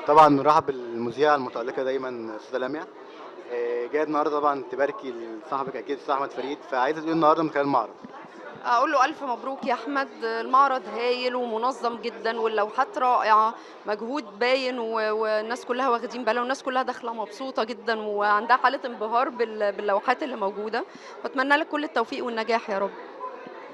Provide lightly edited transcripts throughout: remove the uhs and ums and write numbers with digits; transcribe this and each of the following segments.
طبعا نرحب بالمذيعه المتالقه دايما استاذه لميا. جاية النهارده طبعا تباركي لصاحبك اكيد استاذ احمد فريد، فعايزه تقول النهارده من خلال المعرض. اقول له الف مبروك يا احمد، المعرض هايل ومنظم جدا واللوحات رائعة، مجهود باين والناس كلها واخدين بالها، والناس كلها داخله مبسوطة جدا وعندها حاله انبهار باللوحات اللي موجودة. بتمنى لك كل التوفيق والنجاح يا رب.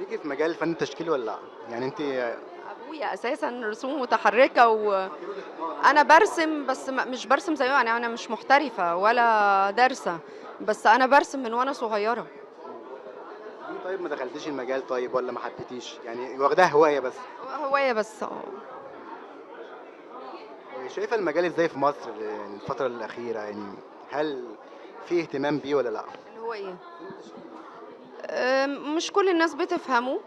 ليكي في مجال الفن التشكيلي ولا لا؟ يعني انت ابويا اساسا رسوم متحركة وانا برسم، بس مش برسم زيه، يعني انا مش محترفه ولا دارسه، بس انا برسم من وانا صغيرة. ليه طيب ما دخلتيش المجال طيب ولا ما حبيتيش؟ يعني واخداها هواية بس؟ هواية بس. شايفه المجال ازاي في مصر الفترة الاخيرة؟ يعني هل في اهتمام بيه ولا لا؟ اللي هو ايه؟ مش كل الناس بتفهمه.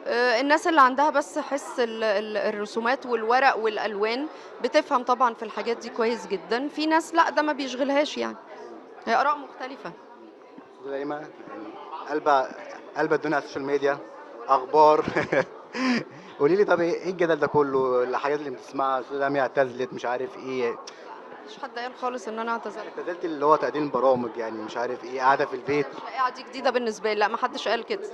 الناس اللي عندها بس حس الرسومات والورق والالوان بتفهم طبعا في الحاجات دي كويس جدا، في ناس لا ده ما بيشغلهاش، يعني هي اراء مختلفة. دايما يعني قلبه قلبه الدنيا على ال social media اخبار. قولي لي طب ايه الجدل ده كله؟ الحاجات اللي بتسمعها استاذه لميا اعتزلت مش عارف ايه. مش حد قال خالص ان انا اعتزلت. اعتزلت اللي هو تقديم برامج يعني مش عارف ايه، قاعدة في البيت. الشائعة دي جديدة بالنسبة لي، لا ما حدش قال كده،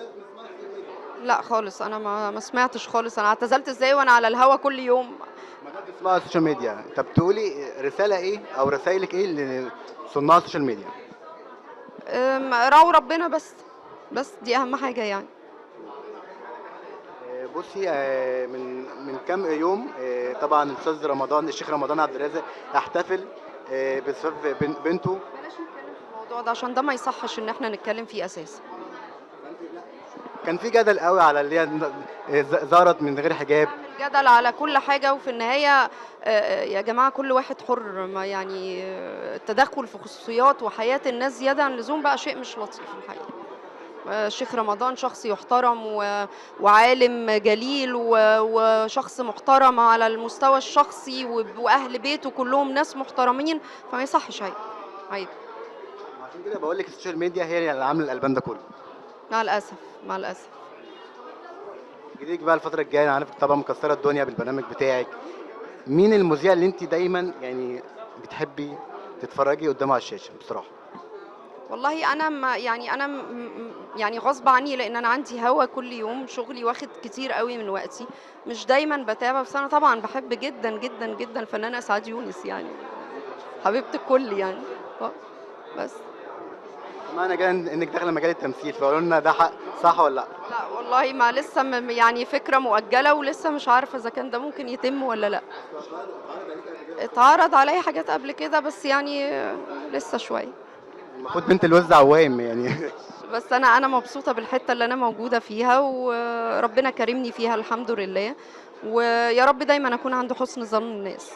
لا خالص، انا ما سمعتش خالص. انا اعتزلت ازاي وانا على الهوا كل يوم؟ ما ده بتسمعها على ال social media. طب تقولي رسالة ايه او رسائلك ايه لصناع ال social media؟ راعوا ربنا بس دي اهم حاجة يعني. بصي، من كام يوم، طبعا الاستاذ رمضان الشيخ رمضان عبد الرازق احتفل بزفاف بنته. بلاش نتكلم في الموضوع ده عشان ده ما يصحش ان احنا نتكلم فيه اساسا. كان في جدل قوي على اللي هي ظهرت من غير حجاب. نعمل جدل على كل حاجة، وفي النهاية يا جماعة كل واحد حر، ما يعني التدخل في خصوصيات وحياة الناس زيادة عن اللزوم بقى شيء مش لطيف الحقيقة. الشيخ رمضان شخص يحترم وعالم جليل وشخص محترم على المستوى الشخصي، وأهل بيته كلهم ناس محترمين، فما يصحش، عيب عيب. عشان كده بقول لك ال social media هي اللي عامله القلبان ده كله. مع الأسف، مع الأسف. جديدك بقى الفترة الجاية، انا عارفك طبعا مكسرة الدنيا بالبرنامج بتاعك. مين المذيع اللي انت دايما يعني بتحبي تتفرجي قدامه على الشاشة بصراحة؟ والله انا ما يعني انا يعني غصب عني، لان انا عندي هوا كل يوم، شغلي واخد كتير قوي من وقتي، مش دايما بتابع، بس انا طبعا بحب جدا جدا جدا الفنانة اسعاد يونس، يعني حبيبه الكل يعني. بس معنى كده انك داخله مجال التمثيل، فقولوا لنا ده حق صح ولا لا؟ لا والله ما لسه يعني فكرة مؤجلة، ولسه مش عارفه اذا كان ده ممكن يتم ولا لا. اتعرض عليا حاجات قبل كده بس يعني لسه شوية. المفروض بنت الوز عوام يعني. بس انا مبسوطة بالحتة اللي انا موجودة فيها، وربنا كرمني فيها الحمد لله، ويا رب دايما اكون عند حسن ظن الناس.